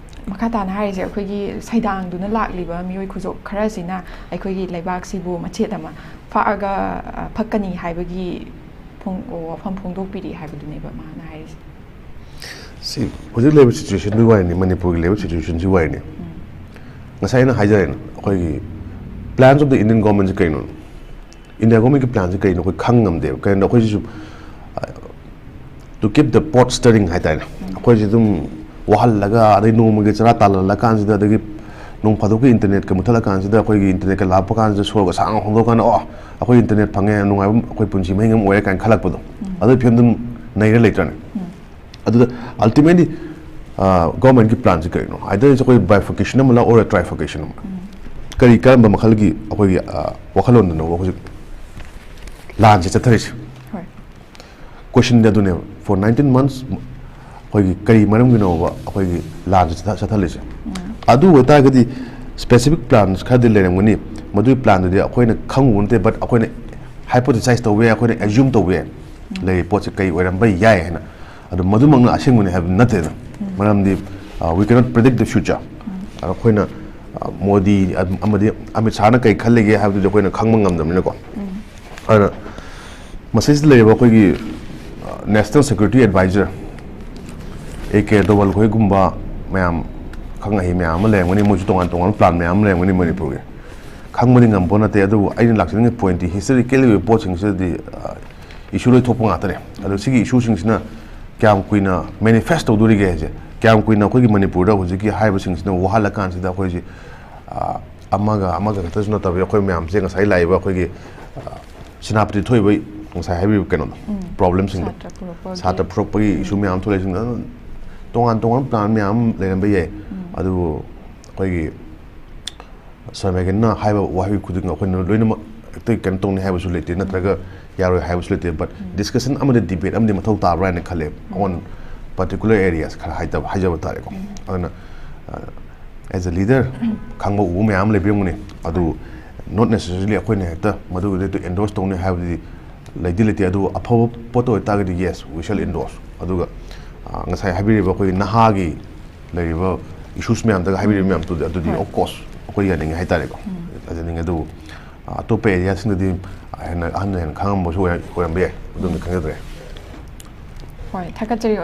ꯃꯈꯥ ꯇꯥꯅ ꯍꯥꯏꯔꯤꯁꯦ, ꯑꯩꯈꯣꯏꯒꯤ ꯁꯩꯗꯥꯡꯗꯨꯅ ꯂꯥꯛꯂꯤꯕ ꯃꯤꯑꯣꯏ ꯈꯨꯖꯣꯞ ꯈꯔꯁꯤꯅ ꯑꯩꯈꯣꯏꯒꯤ ꯂꯩꯕꯥꯛꯁꯤꯕꯨ ꯃꯆꯦꯠ ꯑꯃ ꯐꯥꯛꯑꯒ, ꯑ, ꯐꯛꯀꯅꯤ ꯍꯥꯏꯕꯒꯤ ꯐꯣꯡ-, ꯋꯥꯐꯝ ꯐꯣꯡꯗꯣꯛꯄꯤꯔꯤ ꯍꯥꯏꯕꯗꯨꯅꯦꯕ ꯃꯥꯅ ꯍꯥꯏꯔꯤꯁꯦ꯫ ꯁꯤ ꯍꯧꯖꯤꯛ ꯂꯩꯔꯤꯕ ꯁꯤꯆꯨꯋꯦꯁꯟꯗꯨꯒꯤ ꯋꯥꯔꯤꯅꯤ, ꯃꯅꯤꯄꯨꯔꯒꯤ ꯂꯩꯔꯤꯕ ꯁꯤꯆꯨꯋꯦꯁꯟꯁꯤ ꯋꯥꯔꯤꯅꯤ꯫ ꯉꯁꯥꯏ ꯑꯩꯅ ꯍꯥꯏꯖꯔꯦꯅ, ꯑꯩꯈꯣꯏꯒꯤ plans of the Indian government ꯁꯤ ꯀꯩꯅꯣ? ꯏꯟꯗꯤꯌꯥ ꯒꯣꯔꯃꯦꯟꯒꯤ ꯄ꯭ꯂꯥꯟꯁꯤ ꯀꯩꯅꯣ ꯑꯩꯈꯣꯏ ꯈꯪ ꯉꯝꯗꯦꯕ꯫ ꯀꯩꯅꯣ ꯑꯩꯈꯣꯏꯁꯤꯁꯨ, ꯑ, to keep the pot stirring ꯍꯥꯏꯇꯥꯔꯦ, ꯑꯩꯈꯣꯏꯁꯤ ꯑꯗꯨꯝ ꯋꯥꯍꯜꯂꯒ, ꯑꯗꯩ ꯅꯣꯡꯃꯒꯤ ꯆꯔꯥ ꯇꯥꯜꯍꯜꯂꯀꯥꯟꯁꯤꯗ, ꯑꯗꯒꯤ ꯅꯣꯡ ꯐꯥꯗꯣꯛꯀꯤ ꯏꯟꯇꯔꯅꯦꯠꯀ ꯃꯨꯠꯊꯠꯂꯀꯥꯟꯁꯤꯗ, ꯑꯩꯈꯣꯏꯒꯤ ꯏꯟꯇꯔꯅꯦꯠꯀ ꯂꯥꯛꯄ ꯀꯥꯟꯁꯤꯗ ꯁꯣꯔꯒ ꯁꯥꯡꯅ ꯍꯣꯡꯗꯣꯛꯀꯥꯟꯗ, "ꯑꯣ, ꯑꯩꯈꯣꯏ ꯏꯟꯇꯔꯅꯦꯠ ꯐꯪꯉꯦ, ꯅꯨꯡꯉꯥꯏꯕ, ꯑꯩꯈꯣꯏ ꯄꯨꯟꯁꯤ ꯃꯍꯤꯡ ꯑꯃ ꯑꯣꯏꯔꯦ" ꯀꯥꯏꯅ ꯈꯜꯂꯛꯄꯗꯣ, ꯑꯗꯨꯒꯤ ꯐꯤꯕꯝꯗ ꯑꯗꯨꯝ ꯅꯩꯔ ꯂꯩꯇ꯭ꯔꯅꯦ꯫ ꯑꯗꯨꯗ ultimately, ꯑ, ꯒꯣꯔꯃꯦꯟꯒꯤ ꯄ꯭ꯂꯥꯟꯁꯤ ꯀꯔꯤꯅꯣ? Either ꯑꯩꯈꯣꯏ bifurcation ꯑꯃ ꯂꯥꯛꯑꯣ, trifurcation ꯑꯃ꯫ ꯀꯔꯤ, ꯀꯔꯝꯕ ꯃꯈꯜꯒꯤ ꯑꯩꯈꯣꯏꯒꯤ, ꯑ, ꯋꯥꯈꯜꯂꯣꯟꯗꯅꯣꯕ ꯍꯧꯖꯤꯛ ꯂꯥꯟꯁꯦ ꯆꯠꯊꯔꯤꯁꯦ? ꯍꯣꯏ꯫ ꯀꯣꯏꯁꯟꯗꯤ ꯑꯗꯨꯅꯦꯕ, for nineteen months ꯑꯩꯈꯣꯏꯒꯤ ꯀꯔꯤ ꯃꯔꯝꯒꯤꯅꯣꯕ ꯑꯩꯈꯣꯏꯒꯤ ꯂꯥꯟꯁꯦ ꯆꯠꯊ-, ꯆꯠꯊꯍꯜꯂꯤꯁꯦ? ꯑꯗꯨ ꯑꯣꯏꯇꯥꯔꯒꯗꯤ specific plans ꯈꯔꯗꯤ ꯂꯩꯔꯝꯒꯅꯤ꯫ ꯃꯗꯨꯒꯤ ꯄ꯭ꯂꯥꯟꯗꯨꯗꯤ ꯑꯩꯈꯣꯏꯅ ꯈꯪꯉꯨꯕ ꯅꯠꯇꯦ, but ꯑꯩꯈꯣꯏꯅ hypothesize ꯇꯧꯕ ꯌꯥꯏ, ꯑꯩꯈꯣꯏꯅ assume ꯇꯧꯕ ꯌꯥꯏ꯫ ꯂꯩꯔꯤꯕ ꯄꯣꯠꯁꯦ ꯀꯩ ꯑꯣꯏꯔꯝꯕ ꯌꯥꯏ ꯍꯥꯏꯅ꯫ ꯑꯗꯨ ꯃꯗꯨꯃꯛꯅ ꯑꯁꯦꯡꯕꯅꯤ ꯍꯥꯏꯕ ꯅꯠꯇꯦꯗꯅ꯫ ꯃꯔꯝꯗꯤ, ꯑ, we cannot predict the future꯫ ꯑꯗꯣ ꯑꯩꯈꯣꯏꯅ, ꯑ, ꯃꯣꯗꯤ ꯑꯝ-, ꯑꯃꯗꯤ ꯑꯃꯤꯠ ꯁꯥꯍꯅ ꯀꯩ ꯈꯜꯂꯤꯒꯦ ꯍꯥꯏꯕꯗꯨꯗꯤ ꯑꯩꯈꯣꯏꯅ ꯈꯪꯕ ꯉꯝꯗꯕꯅꯤꯅꯀꯣ꯫ ꯑꯗꯨꯅ ꯃꯁꯤꯁꯤꯗ ꯂꯩꯔꯤꯕ ꯑꯩꯈꯣꯏꯒꯤ, ꯑ, National Security Advisor A K ꯗꯣꯚꯜ ꯈꯣꯏꯒꯨꯝꯕ ꯃꯌꯥꯝ, ꯈꯪ ꯑꯍꯩ ꯃꯌꯥꯝ ꯑꯃ ꯂꯩꯔꯝꯒꯅꯤ, ꯃꯣꯏꯁꯨ ꯇꯣꯉꯥꯟ ꯇꯣꯉꯥꯟꯕ ꯄ꯭ꯂꯥꯟ ꯃꯌꯥꯝ ꯑꯃ ꯂꯩꯔꯝꯒꯅꯤ ꯃꯅꯤꯄꯨꯔꯒꯤ꯫ ꯈꯪꯕꯗꯤ ꯉꯝꯕ ꯅꯠꯇꯦ, ꯑꯗꯨꯕꯨ ꯑꯩꯅ ꯂꯥꯛꯆꯅꯤꯡꯉꯤ ꯄꯣꯏꯟꯠꯇꯤ historically ꯑꯣꯏꯕ ꯄꯣꯠꯁꯤꯡꯁꯤꯗꯗꯤ, ꯑ, ꯏꯁꯨ ꯂꯣꯏ ꯊꯣꯛꯄ ꯉꯥꯛꯇꯅꯦ꯫ ꯑꯗꯣ ꯁꯤꯒꯤ ꯏꯁꯨꯁꯤꯡꯁꯤꯅ ꯀꯌꯥꯝ ꯀꯨꯏꯅ ꯃꯦꯅꯤꯐꯦꯁ ꯇꯧꯗꯣꯔꯤꯒꯦ ꯍꯥꯏꯁꯦ, ꯀꯌꯥꯝ ꯀꯨꯏꯅ ꯑꯩꯈꯣꯏꯒꯤ ꯃꯅꯤꯄꯨꯔꯗ ꯍꯧꯖꯤꯛꯀꯤ ꯍꯥꯏꯔꯤꯕꯁꯤꯡꯁꯤꯅ ꯋꯥꯍꯜꯂꯀꯥꯟꯁꯤꯗ ꯑꯩꯈꯣꯏꯁꯤ, ꯑ, ꯑꯃꯒ ꯑꯃꯒ ꯈꯛꯇꯁꯨ ꯅꯠꯇꯕ ꯑꯩꯈꯣꯏ ꯃꯌꯥꯝꯁꯦ ꯉꯁꯥꯏ ꯂꯥꯛꯏꯕ ꯑꯩꯈꯣꯏꯒꯤ, ꯑ, ꯁꯦꯅꯥꯄꯇꯤ ꯊꯣꯛꯏꯕ ꯉꯁꯥꯏ ꯍꯥꯏꯕꯤꯕ ꯀꯩꯅꯣꯗꯣ, ꯄ꯭ꯔꯣꯕ꯭ꯂꯦꯝꯁꯤꯡꯗꯣ, ꯁꯥꯇ꯭ꯔ ꯄꯨꯔꯛꯄꯒꯤ꯫ ꯁꯥꯇ꯭ꯔ ꯄꯨꯔꯛꯄꯒꯤ ꯏꯁꯨ ꯃꯌꯥꯝ ꯊꯣꯛꯂꯛꯏꯁꯤꯡꯗꯣ ꯑꯗꯨꯝ ꯇꯣꯉꯥꯟ ꯇꯣꯉꯥꯟꯕ ꯄ꯭ꯂꯥꯟ ꯃꯌꯥꯝ ꯑꯃ ꯂꯩꯔꯝꯕ ꯌꯥꯏ꯫ ꯑꯗꯨꯕꯨ ꯑꯩꯈꯣꯏꯒꯤ ꯁꯔ ꯃꯦꯒꯟꯅ ꯍꯥꯏꯕ ꯋꯥꯍꯩ ꯈꯨꯗꯤꯡ ꯑꯩꯈꯣꯏꯅ ꯂꯣꯏꯅꯃꯛ ꯍꯦꯛꯇ ꯀꯩꯅꯣ ꯇꯧꯅꯤ ꯍꯥꯏꯕꯁꯨ ꯂꯩꯇꯦ, ꯅꯠꯇ꯭ꯔꯒ ꯌꯥꯔꯣꯏ ꯍꯥꯏꯕꯁꯨ ꯂꯩꯇꯦ꯫ But discussion ꯑꯃꯗꯤ, debate ꯑꯃꯗꯤ ꯃꯊꯧ ꯇꯥꯕ꯭ꯔꯥ ꯍꯥꯏꯅ ꯈꯜꯂꯦ, on particular areas ꯈꯔ ꯍꯥꯏꯖꯕ, ꯍꯥꯏꯖꯕ ꯇꯥꯔꯦꯀꯣ꯫ ꯑꯗꯨꯅ, as a leader, ꯈꯪꯕ ꯎꯕ ꯃꯌꯥꯝ ꯑꯃ ꯂꯩꯕꯤꯔꯝꯒꯅꯤ, ꯑꯗꯨ not necessarily ꯑꯩꯈꯣꯏꯅ ꯍꯦꯛꯇ ꯃꯗꯨꯒꯤꯗ ꯍꯦꯛꯇ endorse ꯇꯧꯅꯤ ꯍꯥꯏꯕꯗꯤ ꯂꯩꯗꯤ ꯂꯩꯇꯦ꯫ ꯑꯗꯨ ꯑꯐꯕ ꯄꯣꯠꯇ ꯑꯣꯏꯇꯥꯔꯒꯗꯤ, yes, we shall endorse꯫ ꯑꯗꯨꯒ, ꯑ, ꯉꯁꯥꯏ ꯍꯥꯏꯕꯤꯔꯤꯕ ꯑꯩꯈꯣꯏꯒꯤ ꯅꯍꯥꯒꯤ ꯂꯩꯔꯤꯕ issues ꯃꯌꯥꯝꯗꯒ ꯍꯥꯏꯕꯤꯔꯤꯕ ꯃꯌꯥꯝꯗꯨꯗꯤ, ꯑꯗꯨꯗꯤ of course ꯑꯩꯈꯣꯏ ꯌꯥꯅꯤꯡꯉꯦ ꯍꯥꯏꯇꯥꯔꯦꯀꯣ, ꯌꯥꯖꯅꯤꯡꯉꯦ꯫ ꯑꯗꯨꯕꯨ, ꯑ, ꯑꯇꯣꯞꯄ areaꯁꯤꯡꯗꯗꯤ ꯍꯦꯟꯅ ꯑꯍꯟꯅ ꯍꯦꯟꯅ ꯈꯪꯉꯝꯕꯁꯨ ꯑꯣꯏꯔ-, ꯑꯣꯏꯔꯝꯕ ꯌꯥꯏ, ꯑꯗꯨꯝꯗꯤ ꯈꯪꯖꯗ꯭ꯔꯦ꯫ ꯍꯣꯏ, ꯊꯥꯒꯠꯆꯔꯤ